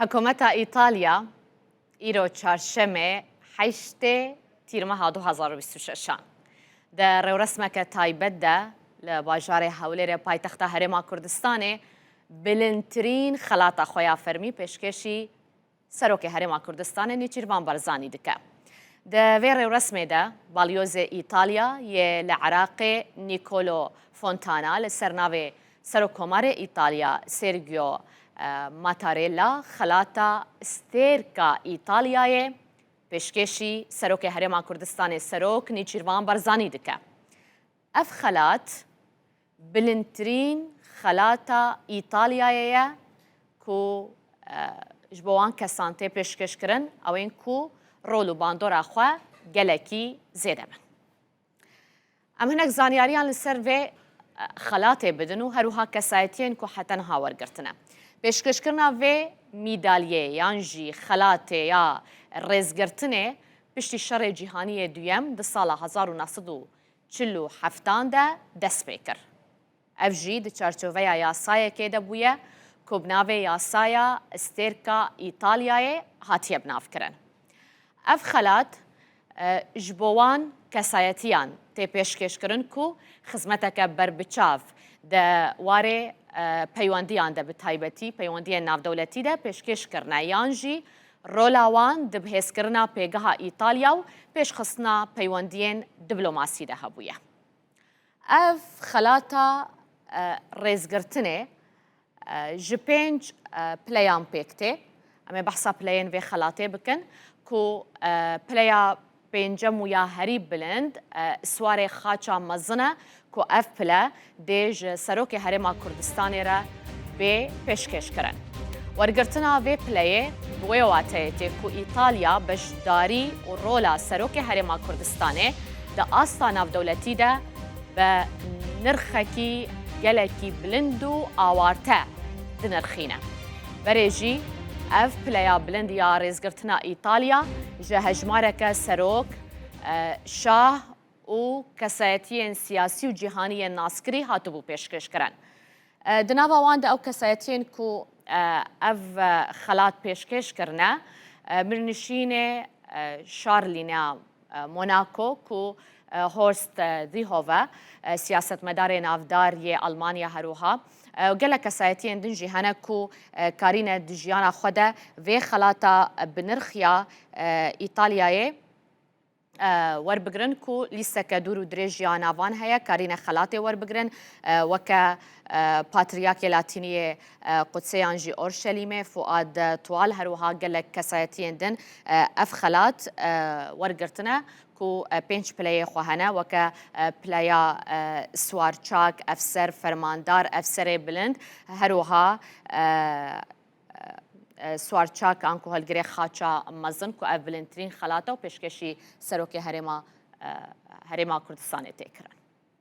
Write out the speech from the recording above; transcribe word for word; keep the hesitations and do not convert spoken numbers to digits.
Hikûmeta Îtalya îro çarşemê heştê Tîrmeha du hazar û bîst û şeşan di rêwresmeke taybet de li bajarê Hewlêrê paytexta Herêma Kurdistanê bilindtirîn xelata xwe ya fermî pêşkêşî Serokê Herêma Kurdistanê Nêçîrvan Barzanî dike. Di vê rêwresmê de balyozê Îtalya yê li Iraqê Nicolo Fontana li ser navê Serokkomarê Îtalya Sergio, e, Mattarella xelata Stêrka Îtalyayê pêşkêşî Serokê Herêma Kurdistanê Serok Nêçîrvan Barzanî dike. Ev xelat bilindtirîn xelata Îtalyayê ye ku, e, ji bo wan kesan tê pêşkêşkirin, ew ên ku rol û bandora xwe gelekî zêde bin. Em hinek zanyariyan li ser vê, e, xelatê bidin û her wiha kesayetiyên ku heta niha wergirtine. Pêşkêşkirina vê mîdalyê yan jî xelatê ya rêzgirtinê piştî Şerê Cîhanî yê Duyem di sala hezar û neh sed û çil û heftan de dest pê kir. Ev jî di çarçoveya yasayekê de bûye ku bi navê Yasaya Stêrka Îtalyayê hatiye binavkirin. Ev xelat, e, ji bo wan kesayetiyan tê pêşkêşkirin ku xizmeteke berbiçav di warê, e, peywendiyan de, bi taybetî peywendiyên navdewletî de pêşkêş kirine yan jî rola wan di bihêzkirina pêgeha Îtalya û pêşxistina peywendiyên diplomasî de hebûye. Ev xelata, e, rêzgirtinê, e, ji pênc, e, pileyan pêk tê. Em ê behsa pileyên vê xelatê bikin ku, e, pileya pêncem û ya herî bilind, e, Siwarê Xaça Mezin e ku ev pile dê ji Serokê Herêma Kurdistanê re bê pêşkêşkirin. Wergirtina vê pileyê bi wê wateyê tê ku Îtalya beşdarî û rola Serokê Herêma Kurdistanê di asta navdewletî de bi nirxekî gelekî bilind û awarte dinirxîne. Berê jî ev pileya bilind ya rêzgirtina Îtalya ji hejmareke serok, e, şah û kesayetiyên siyasî û cîhanî yên naskirî hatibû pêşkêşkirin. E, di nava wan de ew kesayetiyên ku, e, ev, e, xelat pêşkêş kirine, e, birnişînê, e, Şarlîna, e, Monaco ku, e, Horst, e, Seehofer, e, siyasetmedarê navdar yê Almanya her wiha, e, û gelek kesayetiyên din jî hene ku, e, karîne di jiyana xwe de vê xelata, e, binirx ya, e, Îtalyayê, e, werbigirin ku lîsteke dûr û dirêj ya navan heye, karîne xelatê werbigirin, e, weke, e, Patriyakê Latînî yê, e, Qudsê yan jî Orşelîmê, Fuad Tual, her wiha gelek kesayetiyên din, e, ev xelat, e, wergirtine ku, e, pênc pileyê xwe hene, weke, e, pileya, e, siwarçak, efser, fermandar, efserê bilind, her wiha, e, e, siwarçak anku hilgirê xaça mezin ku ev bilindtirîn xelat e û pêşkêşî Serokê Herêma, e, Herêma Kurdistanê tê kirin.